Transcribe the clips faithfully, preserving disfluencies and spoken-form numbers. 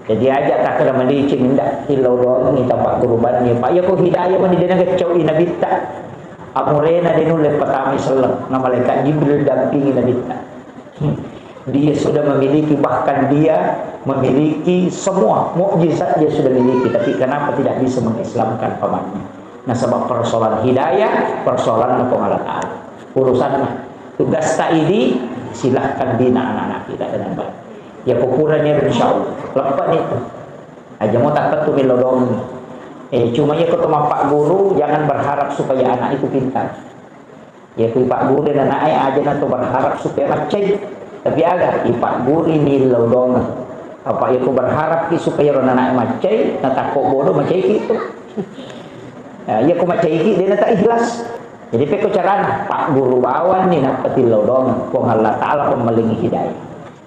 Jadi aja' takkeda madeceng, ndak, tillau doangngi tapagguru banni, Pak. Iya ko hidayah mani de' nageccau'i nabitta. Amurena de' nulle patamai selleng, na malaikat Jibril dampingi nabitta. Hmm. Dia sudah memiliki, bahkan dia memiliki semua mukjizat dia sudah miliki, tapi kenapa tidak bisa mengislamkan pamannya? Nasaba persoalan hidayah, persoalanna Puang Allah Ta'ala. Urusanna. Tugasta idi, silahkan bina anak-anak kita dengan baik. Ya, kukurannya, insya Allah. Lepas itu. Aja' mo tappettu mello doang. Eh, cuma iya ko to mappagguru, jangan berharap supaya anak itu pintar. Iya ko ipagguru de' nanae, aja' na to berharap supaya maccai. Tapi aga, ipagguru millau doang. Apa iya ko berharap ki supaya ro nanae maccai, na takko bodoh maccai ki itu. Ya, iya ko maccai ki, de' na ta ikhlas. Jadi pekko carana, pagguru bawanni nappa tillau doang. Puang Allah Ta'ala pemmalingi hidayah.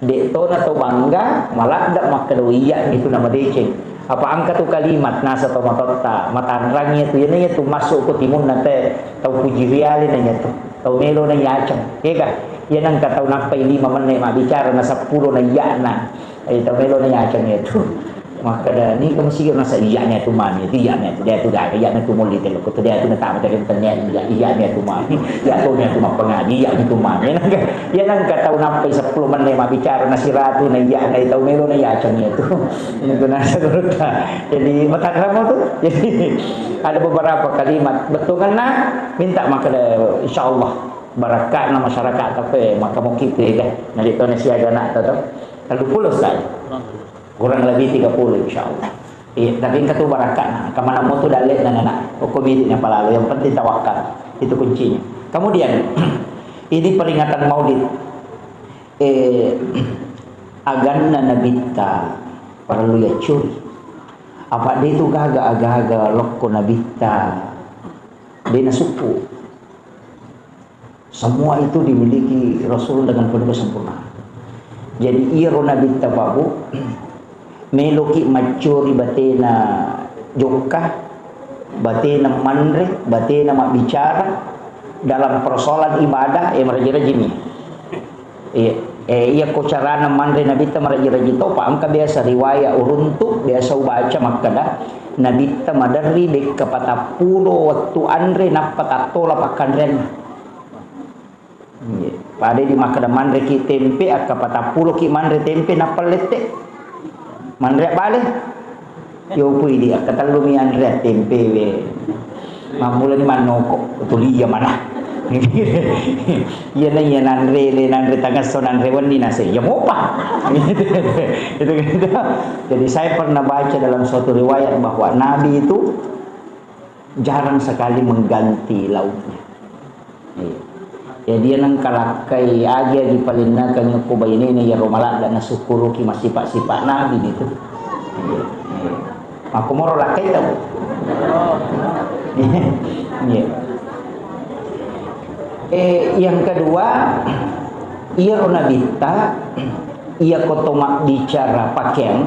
De' tona to bangga, maladde' makkeda iyya' nitu namadeceng. Apa engka tu kalimat nasa to matotta, matanrang iya tu, iyana iya tu masuk ko timunna te, tau puji riale na iya tu, tau melo na iyaceng. Kega, iyana engka tau nappai lima menne' mabbicara na seppulo na iyya'na. Eh, tau melo na iyaceng iya tu. Makkeda, "Ni kamu sigi nasa iya'na tu mani, iya'na tu, de' tu gaga, iya'na tu molli tello, ko tu de' tu natama tadi tanya iya, iya'na tu mani, iya tu nya tu mappangaji, iya'na tu mani." Iya nangka tau nappai seppulo menne' mabbicara na siratu na iya'na tau melo na iyaceng iya tu. Itu nasa gurutta. Jadi, matanramo tu. Jadi, ada beberapa kalimat. Bettuanna, minta makkeda, insya Allah, barakka'na masyarakat tapi maka mukit tu ya. Nadi tu na siaga nak tu. Tellu pulo sekali. Kurang lebih tiga puluh, insya Allah. Iya, tapi engka tu barakka'na, engka maneng mo tu dalle'na nana, okko milik na palalu, yang penting tawakal. Itu kuncinya. Kemudian, ini peringatan Maulid. Eh, aganna Nabitta parellu yaccuri. Apa de' tu gaga aga-aga lokko Nabitta de' nasukku. Semua itu dimiliki Rasul dengan penuh kesempurnaan. Jadi, iyaro Nabitta, Pak Bu, meloki maccori batena jokka, batena manre, batena mabbicara dalam persoalan ibadah, eh, maraji-rajini. Iya, eh, iya ko carana manre Nabitta maraji-raji to, Pak, engka biasa riwayat uruntu, biasa ubaca makkeda, Nabitta maderri dekka patappulo wettu anre nappa tattola pakkanreanna. Iya. Pada di makkeda manre ki tempe, akka patappulo ki manre tempe, nappa lette. Manre bale. Yo pui di akka tellu mi anre tempe we. Mammula ni mannoko, tuli iya mana. Iya na iya nanre le, nanre tangasso, nanre wenni nase. Ya mopa. Itu gitu. Jadi saya pernah baca dalam suatu riwayat bahwa Nabi itu jarang sekali mengganti lauknya. Iya. Jadi, iya nengkalakkai agi-agi palinnakengngi ko bainena iyaro maladda nasukkuruki massipa-sipa Nabi itu. Iya. Iya. Makkumoro lakkai tau. Iya. Eh, yang kedua, iyaro Nabitta, iya ko to mabbicara pakeang,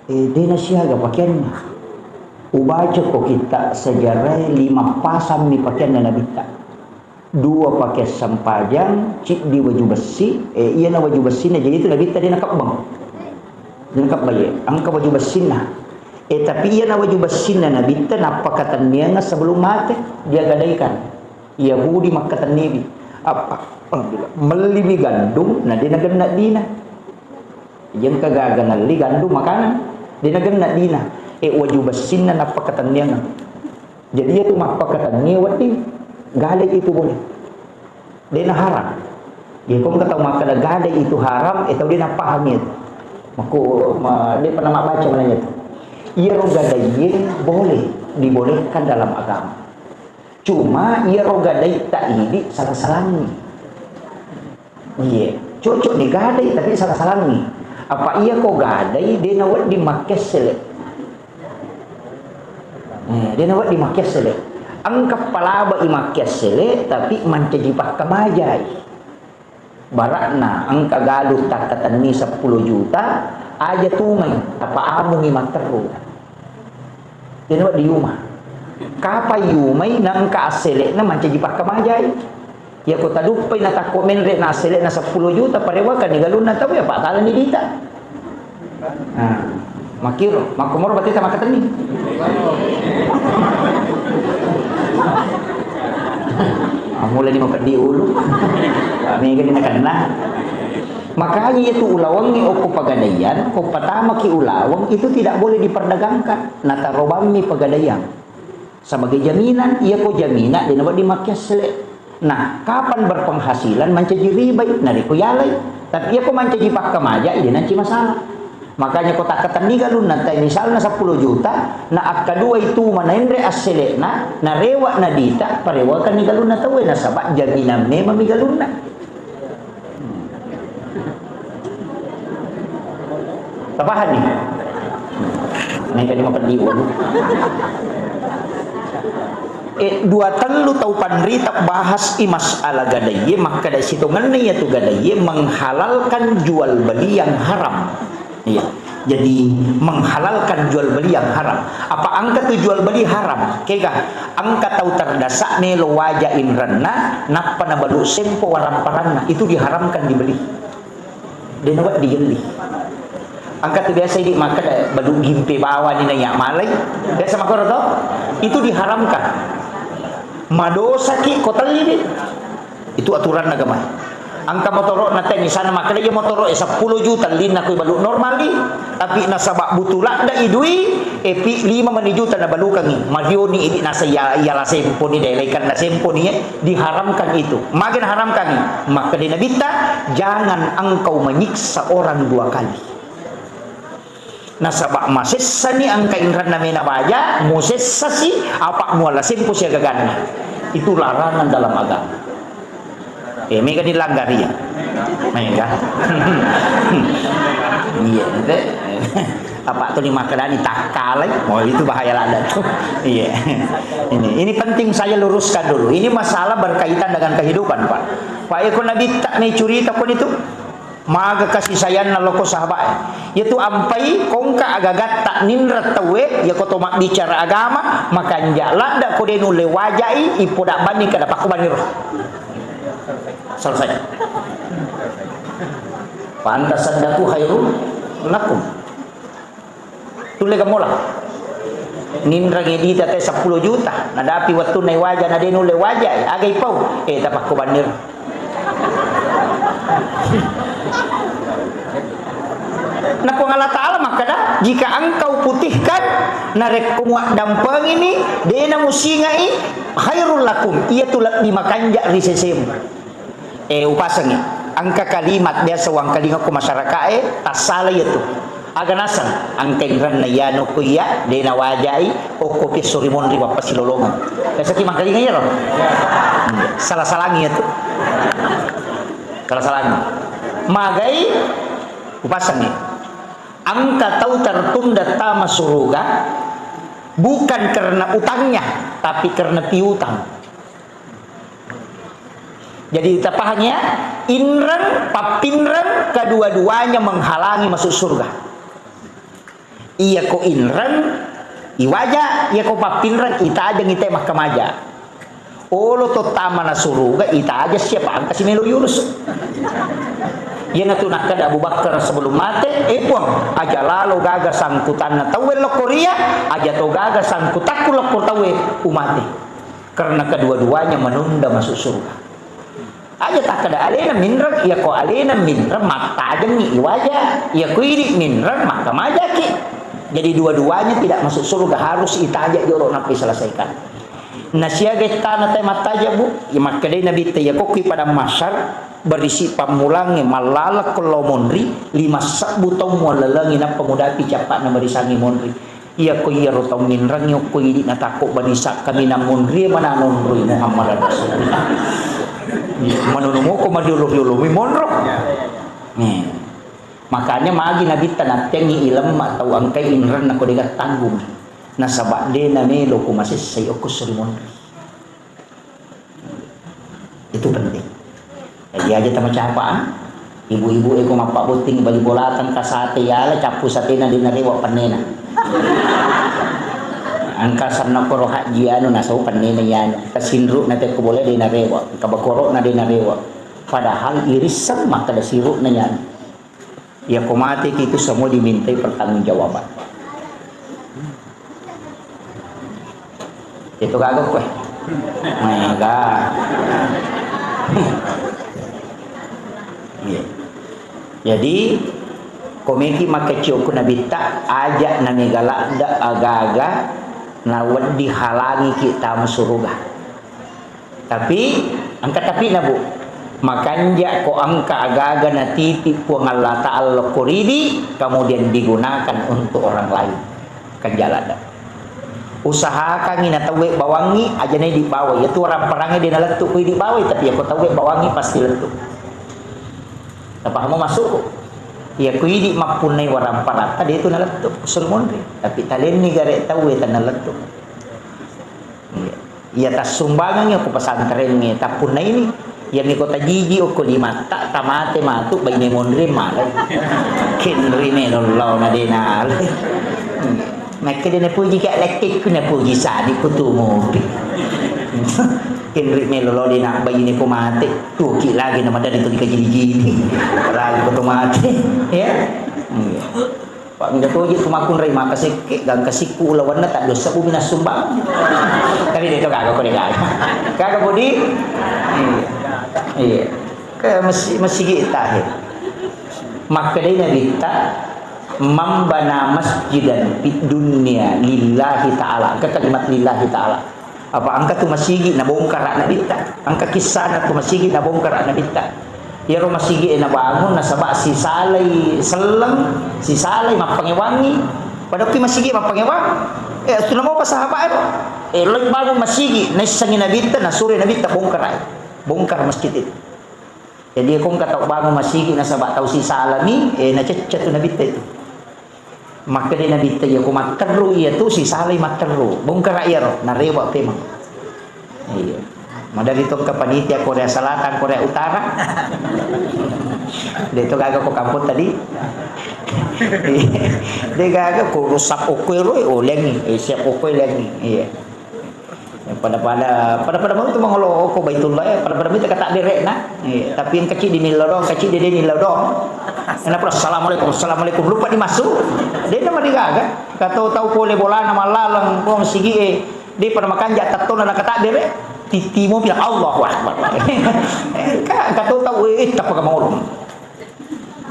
Eh, de' nasiaga pakeanna. Ubaca ko kitta sejarah lima pasang mi pakeanna Nabitta. Dua pakeang sempajang, ciddi waju bessi, eh, iyana waju bessinna, jadi itu Nabitta de' nakebbang. De' nakebbang, iya. Engka waju bessinna. Eh, tapi iyana waju bessinna Nabitta nappakatenniangeng sebelum mate, dia gadaikan. Yahudi makkatenniwi. Apa? Alhamdulillah. Melliwi gandum, na de' nagenna dina. Iya engka gaga nelli gandum makanan, de' nagenna dina. Eh, waju bessinna nappakatenniangeng. Jadi, iya tu mappakatenni wedding gadai itu boleh. De' na haram. Iya ko engka tau makkeda gadai itu haram, eh, tau de' napahami itu. Makku, ma-, de' pernah mabbaca mananya itu. Iyaro gadai boleh, dibolehkan dalam agama. Cuma iyaro gadaitta idi sala-salangngi. Iya, cocok ni gadai tapi sala-salangngi. Apa iya ko gadai de' nawedding makkessele. Eh, de' nawedding makkessele. Engka palaba i makkessele tapi mancaji pakkamajai. Barakna engka galu takkatenni seppulo juta, aja tumai, apa amungi matteru. Jadi, Pak, di rumah. Kapai umai nangka assele'na mancaji pakkamajai. Iya ko taduppai na takko menre na assele'na seppulo juta, parewakani galunna tau ya, Pak, talani dita. Nah, makkiro, makkomoro bateta makkatenni. Ah, mulai ni mapeddi ulu. Mega ni nakenna. Makanya itu ulawangngi okko pegadaian, ko patamaki ulaweng itu tidak boleh diperdagangkan. Natarobammi pegadaian. Sebagai jaminan, iya ko jaminan, dena wedding makkiassele. Nah, kapan berpenghasilan mancaji ribai, narekko yalai. Tapi iya ko mancaji pakkamaja, dena ci masalah. Makanya ko takkatenni galunna, tai misalna seppulo juta, na akkadua itu manaenre assele'na, narewa nadita, parewakanni galunna tauwe, nasaba jaminan memang mi galunna. Tapahanni? Naita ni mapeddi ulu. Eh, dua tellu tau panrita bahas i masalah gadaiye, makkeda sitongenna iyatu gadaiye menghalalkan jual beli yang haram. Iya. Jadi, menghalalkan jual beli yang haram. Apa engka tu jual beli haram? Kega, engka tau terdasa melo waja inrenna, nappa nabalu sempo waramparanna. Itu diharamkan dibeli. Dena wedding dielli. Engka tu biasa idi makkeda balu gimpe bawani naiya malai. Biasa makkoro to? Itu diharamkan. Madosaki ko telli di. Itu aturan agama. Engka motoro na te misalna makkeda iya motoro e seppulo juta ellinna ko balu normal di. Tapi nasaba butu ladda i dui, epi lima mani juta nabalukangi. Madioni idi nasa iya, iya la semponi, dai laikan la semponi, eh. Diharamkan itu. Magi naharamkan? Makkeda Nabitta, "Jangan engkau menyiksa orang dua kali." Nasaba masessani engka inranna mena baja, musessasi, apa mualla sempo siagaganna. Itu larangan dalam agama. Eh, mega dilanggar iya. Mega. Iya, ente. Apa tu ni makkedani takkalai? Oh, itu bahaya lada tu. Iya. Ini, ini penting saya luruskan dulu. Ini masalah berkaitan dengan kehidupan, Pak. Pak, eko Nabitta ni curita ko nitu. Maga kasih sayangna loko sahabat e. Yatu ampai kongka agagatta ninreng tauwe, yako to mabbicara agama, makanja ladda ko de nulle wajai, ipoda banni kada pakko baniro. Selesai. Fa in tasaddaqu khairul lakum. Tulle gamola. Ninreng edita te seppulo juta, nadapi wettunna iwaja, na de nulle wajai, aga ipau? Eh, tapakko banni ro. Na Puang Allah Ta'ala makkeda, "Jika engkau putihkan, narekko muaddampengini, de namusingai, khairul lakum, iyatu lebbi makanja ri sesemu." Eh, upasengngi. Engka kalimat biasa uangkalinga ko masyarakae, tassala iyatu. Aga naseng, engka inrenna iyanu ko iya, de nawajai, okko pi esso ri monri pappasilolongeng. Biasaki mangkalinga iyaro? Hmm, sala-salangi iyatu. Sala-salangi. Magai, upasengngi. Engka tau tertunda tama suruga, bukan karena utangnya, tapi karena piutang. Jadi, tapahang ya, inreng, pappinreng, kedua-duanya menghalangi masuk surga. Iya ko inreng, iwaja, iya ko pappinreng, itajeng ite makkamaja. Olo to tamana suruga, itaja siapa angka si melo yurus. Iyanatu nakkeda Abu Bakar sebelum mate, "Eh, Puang, aja lalo gaga sangkutanna tauwe lokko ria, aja to gaga sangkutakku lokko tauwe umate." Karena kedua-duanya menunda masuk surga. Aja takkeda alena minreng, iya ko alena minreng mattajengngi iwaja, iya ko idi minreng makkamajaki. Jadi dua-duanya tidak masuk surga, harus itaja jolo nappi selesaikan. Nasiaga tana te mattaja, Bu, ya makkedai Nabi te, iya ko kui padang mahsyar, berisi pammulangnge mallaleng ko lao monri, lima sebbu taung muallalengi nappa mudapi cappa'na barisangnge monri. Iya ko iyaro tau minrengngi okko idi natakko banisa kaminang monrie mana nonroi Muhammad Rasulullah. Iya, manono moko madiolo-diolo mi monro. Nih. Makanya magi Nabitta nattengngi ilemma tau engkai inrenna ko dega tanggung. Nasaba de namelo ko masessai okko sori monri. Itu penting. Jadi aja tama capa, ah. Ibu-ibu eko mappabbotting bali bolata engka sate yala, cappu satena de narewa pennena. Engka sanna koro hajji anu nasau pennena yanu. Engka sinru na tekko bola de narewa, engka bakoro na de narewa. Padahal irisseng makkeda siru na yanu. Iya ko mateki itu semua dimintai pertanggungjawaban. Itu kagok kowe. Mega. Iya. Jadi, komeki makkeccio ku Nabitta, aja' namega ladde' aga-aga nawedding halangiki tama suruga. Tapi, engka tapi'na, Bu. Makanja' ko engka aga-aga natiti Puang Allah Ta'ala ko ridi, kemudian digunakan untuk orang lain. Kanja' ladde'. Usahakangngi na tauwe bawangngi, aja' na idi' bawai. Iyatu waramparangnge de' nalettu' ko idi' bawai, tapi iyako tauwe bawangngi pasti lettu'. Napahamu maksudku? Iyako idi' mappunnai waramparatta, de' tu nalettu', suru monri. Tapi talenni gare' tauwe tanalettu'. Iya. Iya, tassumbangengngi okko pesantrengnge, tappunnaini. Iyami ko tajiji okko limatta, tamate matu, baine monri malai. Kenri melo lao na de' nalai. Iya. Makkeda napuji ka' lekkekku, napuji sadi ku tu mopi. Kenri melo lao de' na baine ko mate, tuki lagi na madadi tu dikajiji-jiji. Lagi ko tu mate. Ya. Iya. Pak, engka toje tu makkunrai maka sekke, gangka sikku ulawanna taddossa bumi nassumbang. Tapi de' to gaga ko de' gaga. Gaga budi? Iya. Iya. Ke mesi-, mesigi tahe. Makkedai Nabitta, "Man bana masjidan fid dunya lillahi ta'ala." Ke kalimat lillahi ta'ala. Apa engka tu masigi nabongkara Nabitta? Engka kissana tu masigi nabongkara Nabitta. Iyaro masigi e nabangun nasaba sisalai selleng, sisalai mappangewangi. Padahal ki masigi mappangewang, eh, tu namo pa sahabat ero. Eh, lo bangun masigi, naissengi Nabitta, nasuro Nabitta bongkara. Bongkar masjid itu. Jadi, ko engka tau bangun masigi nasaba tau sisalami, eh, nacecce tu Nabitta itu. Makkeda Nabitta, "Iya, ko matterru iya tu, sisalai matterru." Bongkara iyaro, narewa pemeng. Iya. Madari to engka panitia Korea Selatan, Korea Utara. De' to gaga ko kampung tadi. Iya. De' gaga ko rusak okko ero, eh, olengi, eh, siap okko olengi. Iya. Ya, pada-pada, pada-pada mau tu mangolo ko Baitullah, ya, pada-pada mau tu kata derekna. Iya, tapi yang kecil di nilodong, kecil di nilodong. Kenapa? "Assalamualaikum, assalamualaikum." Lupa dimasuk. De' na marigaga. Kata tau pole bolana malaleng, ko masigi e. De' pada makanja' tattona na kata derek. Titimo bilang, "Allahu Akbar." Ka-, kata tau, eh, tappa ka mangolo.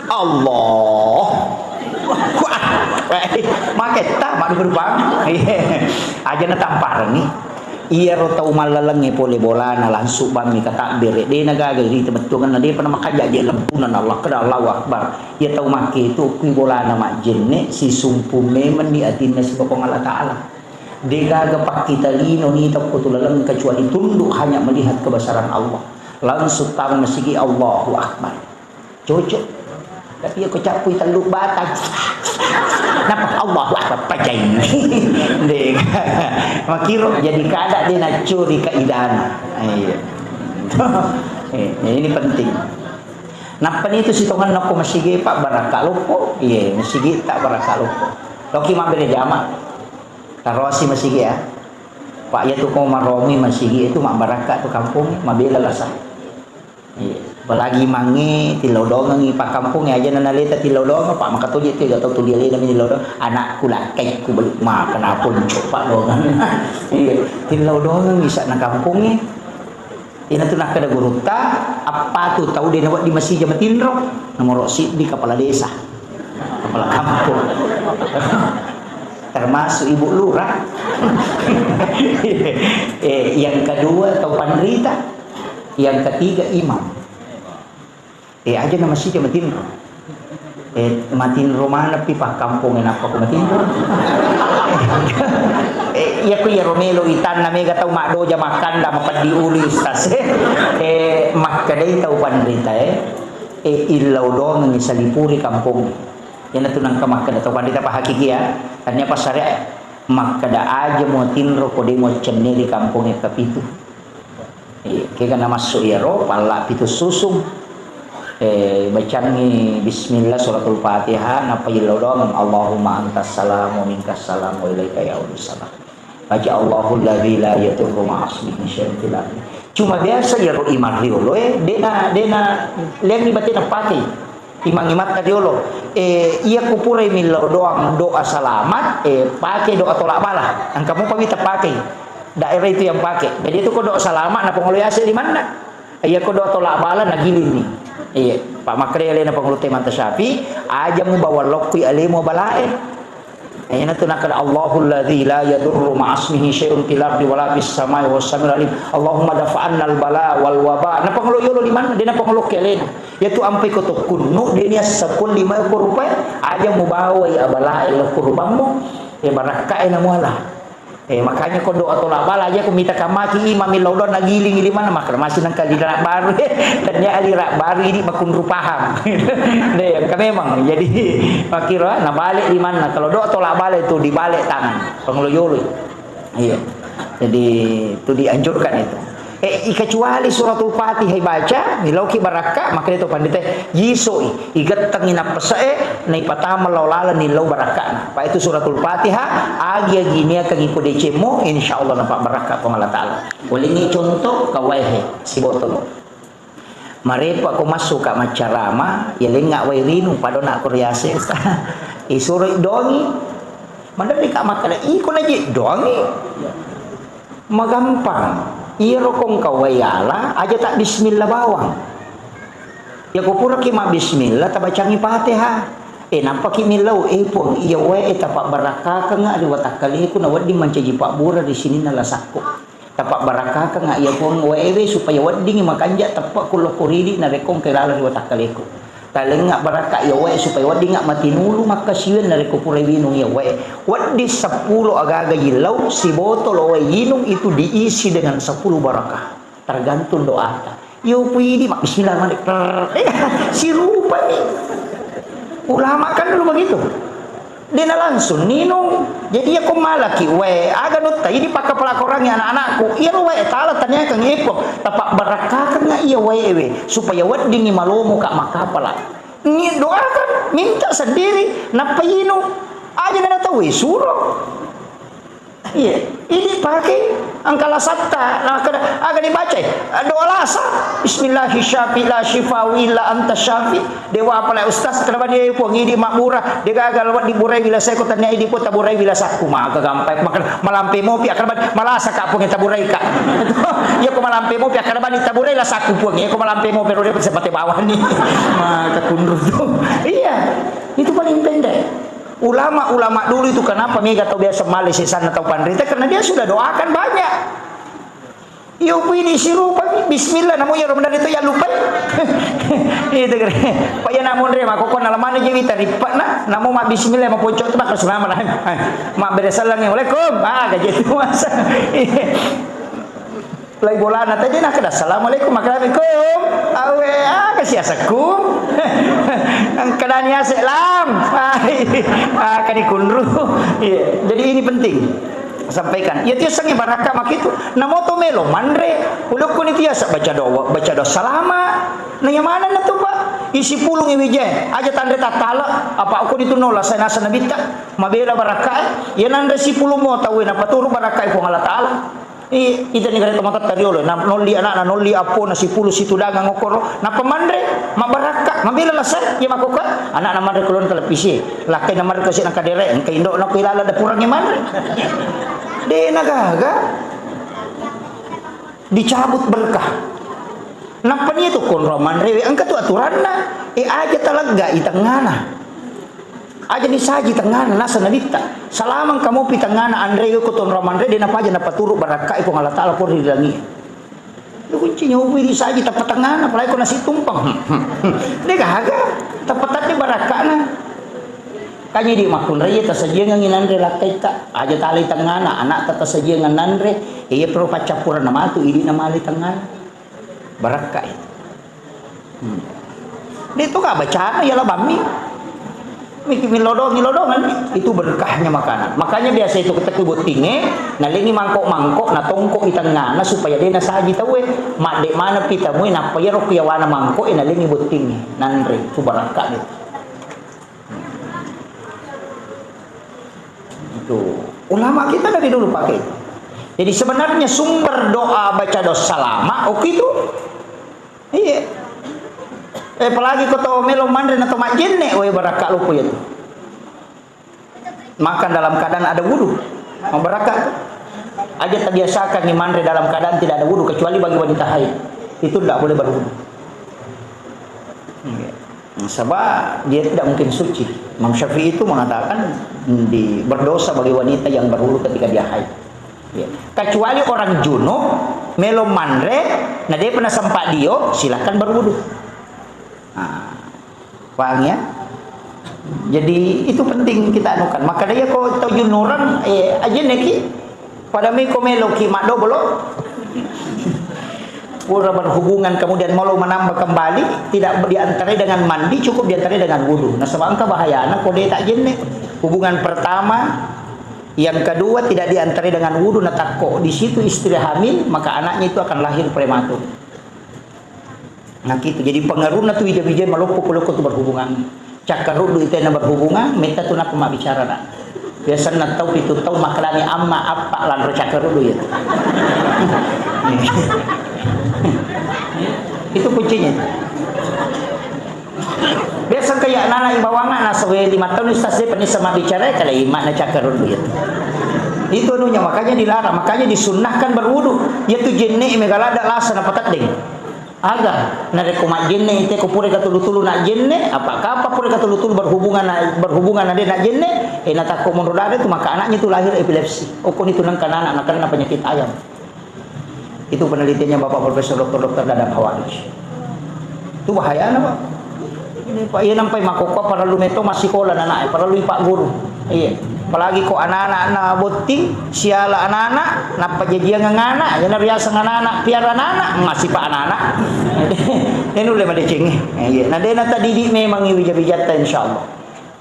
Allah. Wah, maketta, madu berubah. Aja na tamparni. Iyaro tau mallalengnge pole bolana langsung bammi katabbere. De' na gaga ri temettuanna, de' pa na makanja' je lempunan Allah, keda Allahu Akbar. Iya tau makke tu kui bolana majjenne, sisumpung memenni atinna sibawa Puang Allah Ta'ala. De' gaga pakkita lino nita ko tu laleng kecuali tunduk hanya melihat kebesaran Allah. Langsung tama masigi, Allahu Akbar. Cocok. Tapi iya ko cappui tellu batang. Napa? Allahu Akbar, pajai. De'. Makiro jadi kada de' naccuri kaidana. Iya. Eh, ini penting. Nappa ni tu sitonganna ko masigi, Pak, barakka loppo. Iya, masigi tak barakka loppo. Loki mabbere jama. Tarosi masigi ya. Pak, iya tu ko maromi masigi itu mabbarakka tu kampung, mabela lasa. Iya. Apalagi mange tillau dongengi pakkampongnge, aja na naleta tillau dongeng, Pak, maka toje tu, gak tau tuli alena mi tillau dongeng. Anakku lakkaikku belum makan apa ncoba dongeng. Iya, tillau dongeng bisa na kampongnge. Ina tu nakkeda gurutta, apa tu tau de' nawedding masija matinro, nomoro siddi kepala desa, kepala kampung. Termasuk ibu lurah. Eh, yang kedua tau panrita. Yang ketiga, imam. Eh, aja na masija matinro. Eh, matinro maneng pi pakkampongnge nappa ko matinro. Eh, iya ko iyaro melo itanna mega tau maddoja makkanda mapeddi ulu istas. Eh, makkedai tau panrita, eh. Eh, illau dongengi salipuri kampongnge. Iyanatu nengka makkeda tau panrita pa hakiki ya. Tania pa syariat. Makkeda aja muatinro ko de' muaccenneri kampongnge kapitu. Iya, kega namassu iyaro, palla pitu susung. Eh, bacangngi bismillah suratul Fatihah, nappa yello doang, Allahumma antas salam wa minkas salam wa ilaika yaudus salam. Baca Allahul ladzi la yadurru ma'asmihi syai'un fil ardi. Cuma biasa iyaro imam riolo, eh, dena, dena, lenni batena pakai. Imang-imatta riolo, eh, iya ko purai millau doang doa selamat, eh, pakai doa tolak bala. Engka mupa wita pakai. Daerah itu yang pakai. Jadi itu ko doa selamat na pangolo yase di mana? Iya ko doa tolak bala na giling ni. Iya, Pak Makre alena pangolo temanta Syafi'i, aja mu bawa lokki alemu balae. Iyanatu nakkeda, "Allahul ladzi la yadurru ma'asmihi syai'un fil ardi wala fis samai wa huwas samiul alim. Allahumma dafa'annal bala wal waba." Napangolo yolo limanna, de napangolo kelena. Yatu ampai ko tokkunnu, de ni assapul lima ko rupai, aja mubawai abalae lo kurbammu, e barakkae namuala. Eh, makanya ko doa tolak bala aja ko mita kamaki imam millau doang nagiling limanna, maka masih nangka lira baru. Tanya lira baru ini makunru paham. Deh, ka memang. Jadi, makira nabalik limanna. Kalau doa tolak bala itu dibalik tangan. Pangolo yolo. Iya. Jadi, itu dianjurkan itu. Eh, kecuali suratul Fatihah baca, milauki barakka, makanya itu pandita, yisoi, igettengi nappese'e, naipatama lao laleng nillau barakkana. Pak itu suratul Fatihah, agi-agi niakangi ko decemmu, insya Allah nampak barakka Puang Allah Ta'ala. Ulingi contoh, kawaehe, sibotolo. Marepa ko massuka maccarama, ya lenga wai rinu, padona ko riase, Ustaz. Isuro dongi, mandari ka makkada, iko naji dongi. Magampang. Iyaro ko engka wai ala, aja tak bismillah bawang. Ya ko puraki ma bismillah, tabacangi Fatihah. Eh, nampaki millau, eh, Puang, iya wae, eh, tapabbarakkakengnga ri watakkaleku, na wedding mancaji pabbura ri sininna lasakku. Tapabbarakkakengnga iya, Puang, waewe supaya weddingi makanja teppe ku lokko ridi narekko engka laleng ri watakkaleku. Talengnga barakka iya wae supaya weddingnga matinulu makkasiwiang narekko pura winung iya wae. Wedding seppulo agaga yillau, sibotolo wae yinung itu diisi dengan sepuluh barakah. Tergantung doata. Iyo pui idi, ma bismillah malik. Prrr. Eh, sirupani. Ulama kan dulu begitu. Dena langsung ninung. Jadi iya ko malaki wae, aga nutta idi pakkapala korangi anak-anakku. Iyaro wae tala taniakeng eppo. Tapabbarakkakengnga iya wae we supaya weddingi malomo ka makkapala. Ni doakan, minta sendiri, nappa inung. Aja nana tau suro. Iya, ini pakai angka lasatta, nah, kada, aga dibacai, doa lasa. Bismillahi syafi la syifau illa anta syafi. Dewa apa lai ustaz, kada bani, eh, Puang, idi mabbura, de gagal wa diburai bila saya ko tanya idi ko taburai bila sakku, maka gampai, maka malampe mopi, kada bani, malasa ka Puang taburai ka. Iya ko malampe mopi, kada bani taburai la sakku Puang, iya ko malampe mopi rode sepate bawah ni. Maka kunru tu. Iya, itu paling pendek. Ulama-ulama dulu itu kenapa mega tau biasa male sesana tau panrita? Karena dia sudah doakan banyak. Iyo pui di sirupa, bismillah, namu ya Ramadan itu ya lupa. Itu kira. Pak ya namun re, mako kona lamane je wita ripa na, namu ma bismillah ma pocok tu bakal selama lah. Ma bere salam ya, "Waalaikum." Ah, gaji itu masa. Lai bolana tadi nakkeda, "Assalamualaikum." "Makkalaikum." Awe, ah, kasi asekku. Angkadani asek lam. Ah, kani kunru. Iya, jadi ini penting. Sampaikan. Iya, tiasangi barakka makitu. Namoto melo manre. Ulukku ni tiasa baca doa, baca doa salama. Nanya mana na tu, Pak? Isi pulung iwije. Aja tanre tattala. Apa aku ditu nola saya nasa nabitta. Mabela barakka. Iya nanre sipulung mo tawe napaturu barakka Puang Allah Ta'ala. I, ita ni kare tomatoatta riolo, na, nolli anakna, nolli appona, sipulu situdangang okkoro, nappa manre, mabbarakka, mabela lasa, iya makkokkoe, anakna manre kulon televisi, lakkaina manre kasi na kadere, engka indo'na ko ilala dapurangnge manre. De na gaga. Dicabut berkah. Nappa ni tu konro manrewe, engka tu aturanna, e aja talegga i tengngana. Aja disaji tengngana, nasa nabitta. Salamang kamopi tengngana anre ko tonro manre, de napaja napaturu barakkai Puang Allah Ta'ala pori ri langi. Lu kunci nyobi disaji tappa tengngana, apalagi ko nasi tumpeng. De gaga, tappa tadde barakkana. Kanya di makkunrai tasajiangengi nanre lakkaitta. Aja talai tengngana, anakta tasajiangan nanre, iya perlu paccappurang namatu, idi namalai tengngana. Barakkai. Hmm. Dia tu ka bacana ya labammi. Miki milodong, milodongan. Itu berkahnya makanan. Makanya biasa itu keteku bottinge, nalengi mangkok-mangkok, natongkok di tengahna supaya dia nasaji tawe. Madde mana pitamui, nappa ya rokku yawana mangkok, nalengi bottinge. Nanre, itu barakka dia. Itu ulama kita dari dulu pakai itu. Jadi sebenarnya sumber doa baca doa salama, oke itu. Iya. Eh, apalagi ko to melo manre na to majjenne, weh, barakka loppo iya tu. Makan dalam keadaan ada wudu, mabarakka tu. Aja terbiasakan ni manre dalam keadaan tidak ada wudu, kecuali bagi wanita haid. Itu tidak boleh berwudu. Iya. Sebab dia tidak mungkin suci. Imam Syafi'i itu mengatakan di, berdosa bagi wanita yang berwudu ketika dia haid. Ya. Kecuali orang junub, melo manre, na depa nasempa dio, silakan berwudu. Nah, paham ya? Jadi itu penting kita anukan. Maka dia ko tau junurang, eh, aja neki. Pada miko meloki madobolo. Pura berhubungan kemudian mau menambah kembali, tidak diantarai dengan mandi, cukup diantarai dengan wudu. Nah, sebab engka bahayana ko de tak jenne. Hubungan pertama, yang kedua tidak diantarai dengan wudu, nah takko di situ istri hamil, maka anaknya itu akan lahir prematur. Nah, gitu. Jadi pengaruhna tu wija-wija maloppo ko lokko tu berhubungan. Cakkaruddu itu yang berhubungan, metta tu nappa mabbicara na. Biasanna tau pitu tau makkalani amma appa lanro cakkaruddu ya. Itu kuncinya. Biasa kayak anak-anak imbawanga, nah, sewe lima tahun, ustaz, dia pernah sama bicara, kalau imak na cakkaruddu ya. Itu anunya, makanya dilarang, makanya disunnahkan berwudu. Ya tu jenne megala ada lasa na pateddeng. Aga, narekko majjenne ite ko pura katulu-tulu na jenne, apa kapa pura katulu-tulu berhubungan na, berhubungan na de na jenne, eh, natakko monro dare tu, maka anaknya tu lahir epilepsi. Okko ni tu nengka anak nakenna penyakit ayam. Itu penelitiannya Bapak Profesor Doktor Doktor Dadang Hawadis. Itu bahayana, Pak. Ini, Pak, iya nampai makkokko parellu metto massikola anak, parellu ipagguru. Iya. Apalagi ko anak-anak na botting, siala anak-anak, nappa jajiang anak-anak, yana riaseng anak-anak, piara anak-anak, masipa anak-anak. Ini ulle madeceng, eh. Iya. Nah, dena tadidik memang wija-wijatta, insyaallah.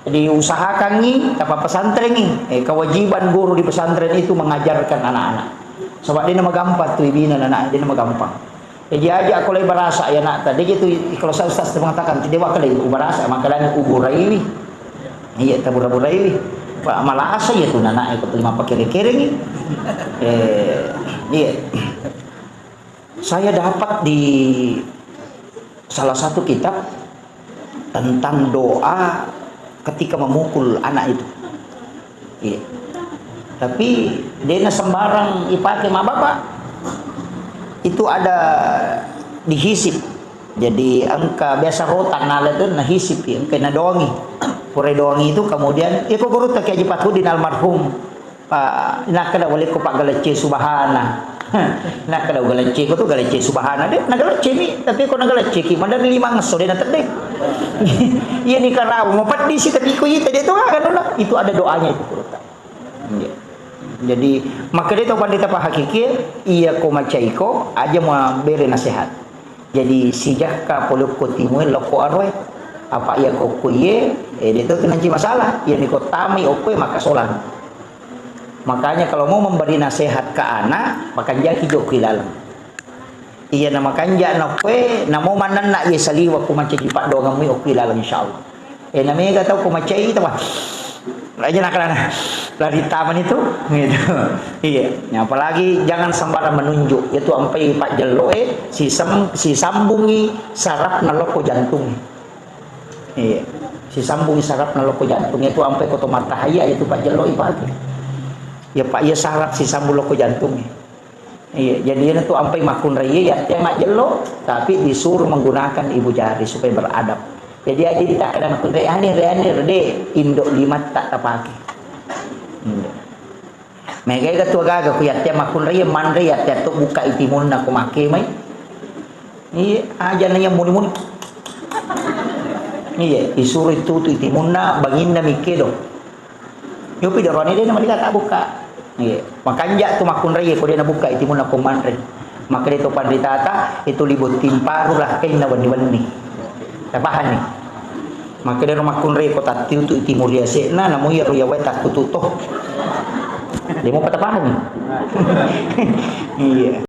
Jadi usahakangi, tapa pesantrengi. Eh, kewajiban guru di pesantren itu mengajarkan anak-anak. Sebab dia nama gampang tu ibina anak, dia nama gampang. Jadi aja aku lai barasa ya nak tadi gitu kalau saya ustaz mengatakan tidak bakal itu barasa makanan uburaiwi. Iya tabura-buraiwi. Pak malasa ya tu anak itu terima pakere-kere ni. Eh, iya. Saya dapat di salah satu kitab tentang doa ketika memukul anak itu. Iya. Tapi dena sembarang ipake ma bapak. Itu ada dihisip. Jadi engka biasa rotan nala itu nahisip ya, engka nadoangi. Pura doangi itu kemudian, ya kok guru tak Haji Fathuddin almarhum. Pak, nakkeda wale ko Pak Galecce Subhana. Nakkeda Galecce ko tu Galecce Subhana de, na Galecce mi, tapi ko na Galecce ki, madari lima ngesso de na tedde. Iya ni karawa, mau peddi si tapi ko ita de tu kan, itu ada doanya itu. Iya. Jadi, makkeda to pandita pahakiki, iya ko macaiko, aja mau bere nasihat. Jadi, sijakka pole okko timue lokko aroe. Apa iya ko okko iye, eh, de to nanti masalah. Iya ni ko tamai okko e maka solang. Makanya kalau mau memberi nasihat ke anak, makanjaki jokki laleng. Iya na makanja na okko e, na mau manenna iya saliwa ko mancaji paddoangemmu okko laleng insyaallah. Eh, na mega tau ko macai tawwa. Aja nakalana. Lari taman itu, gitu. Iya. Ya, apalagi jangan sembarang menunjuk. Itu ampai pajjello e, sisem-, sisambungi sarafna lokko jantung. Iya. Sisambungi sarafna lokko jantung. Itu ampai ko to mattahaya itu pajjello e, Pak. Ya, Pak, iya saraf sisambung lokko jantung. Iya, jadi iyana tu ampai makkunrai iya, iya te majjello, tapi disuruh menggunakan ibu jari supaya beradab. Jadi aja ditakkeda makkunrai, "Anir, anir, de, indo limatta tapake." Indo. Mega ega tu agaga ku iya te makkunrai iya, manre iya te tu buka itimunna ku make mai. Iya, aja na iya muni-muni. Iya, disuruh itu tu itimunna, banginna mikke do. Yopi dorone de na madikata buka. Iya. Makanja tu makkunrai ko de na buka itimunna ko manre. Maka de to panritata itu libotting paru rakkainna wenni-wenni. Tapahani? Maka de ro makkunrai ko tattiu tu itimu riase'na, namu iya ro yawae takkutu to. Demo patapahani? Iya.